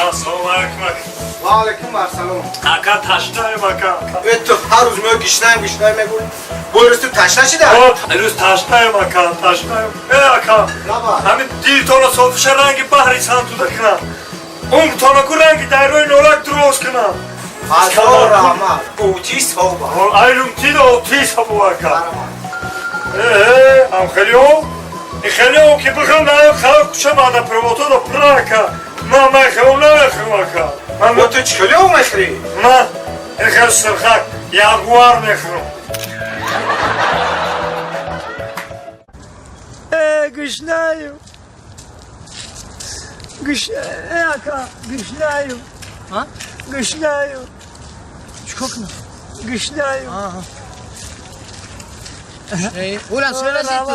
Ассалому алайкум. Ва алайкум ассалом. Ака, ташнаем, ака. Ту ҳар рӯз меои, гишнаем, гишнаем мегӯй. Бо рӯз ту ташна шида? Рӯз ташнаем, ака, ташнаем. Э, ака. Ҳамин дилтона софиша ранги баҳри сантуда кунам. Умртона ку ранги дайрои норак дуроз кунам. Ҳазор раҳмат. Ути соба. Айрум тида ути сабу, ака. Э, ам хелио? И хелио ки бихам на халқ куча баъда проводҳо пура, ака. Ман мехӯрам, намехӯрам, ака. Ман ту чӣ хелио мехӯрӣ? Ман ин хел сирхак ягуар мехӯрам. Э, гушнаю. Гуш, э, ака, гушнаю. А? Гушнаю. Чикор кунам? Гушнаю. Улан сөйлесин ту.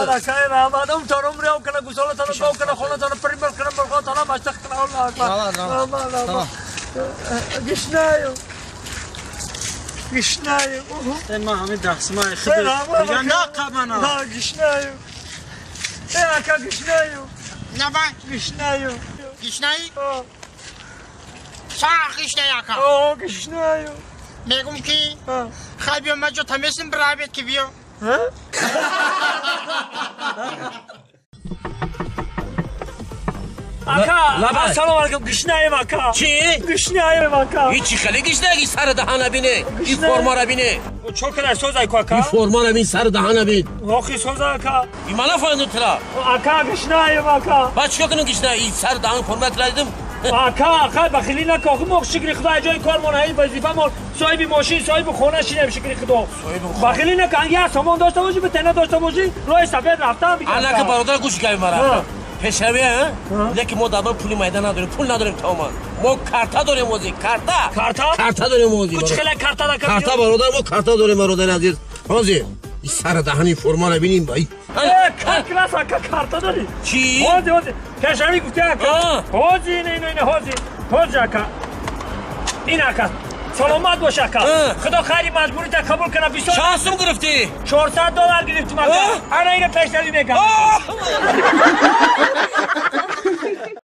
Tamam. Гишнаю. Гишнаю. Ма ҳамин дастмай худ. Я нақабана. Гишнаю. Э, ака, гишнаю. Набай. Гишнаю. Гишнаи? Сах гишнаи, ака. О, гишнаю. Мегум ки хай биё, ма ҷо тамесим бирабед ки биё. Ака, ассалому алайкум, гишнаем, ака. Чӣ? Гишнаем, ака. И чӣ хеле гишнаги, сари даҳана бине, и формара бине. Чо кадай созай ку, ака? И формара бин, сари даҳана бин. Охи соза, ака. И ман нафаҳмидум тура. Ака, гишнаем, ака. Баъд чикор кунам гишна? И сари даҳан формара тура дидим. Ака, ака, бахилӣ нака, охи мо шукри худо ҷои кормон, ҳаи вазифамон, соҳиби мошин, соҳиби хона шинем, шукри худо. Бахилӣ нака, анги як сомон дошта бошӣ, ба тена дошта бошӣ, роҳи сафед рафтан бикар. Анака бародар, гӯш гави мара. Пешравия, лекин мо дар пули майда надорем, пул надорем тамоман. Мо карта дорем ози, карта. Карта? Карта дорем ози. Ку чӣ хеле карта да? Карта, бародар, мо карта дорем, бародари азиз. Ҳозир и сари даҳани формара биним. Э, класс, ака, карта дорӣ? Чӣ? Ҳози, ҳози. Пешравӣ гуфти, ака. Ҳози, ина, ина, ина, ҳози. Ҳози, ака. Ин, ака. Саломат бош, ака. Худо хайри маҷбурита қабул кунад. Бисёр. Чанд сум гирифтӣ? $400 гирифтим, ака. Ана ина пешравӣ мекардам.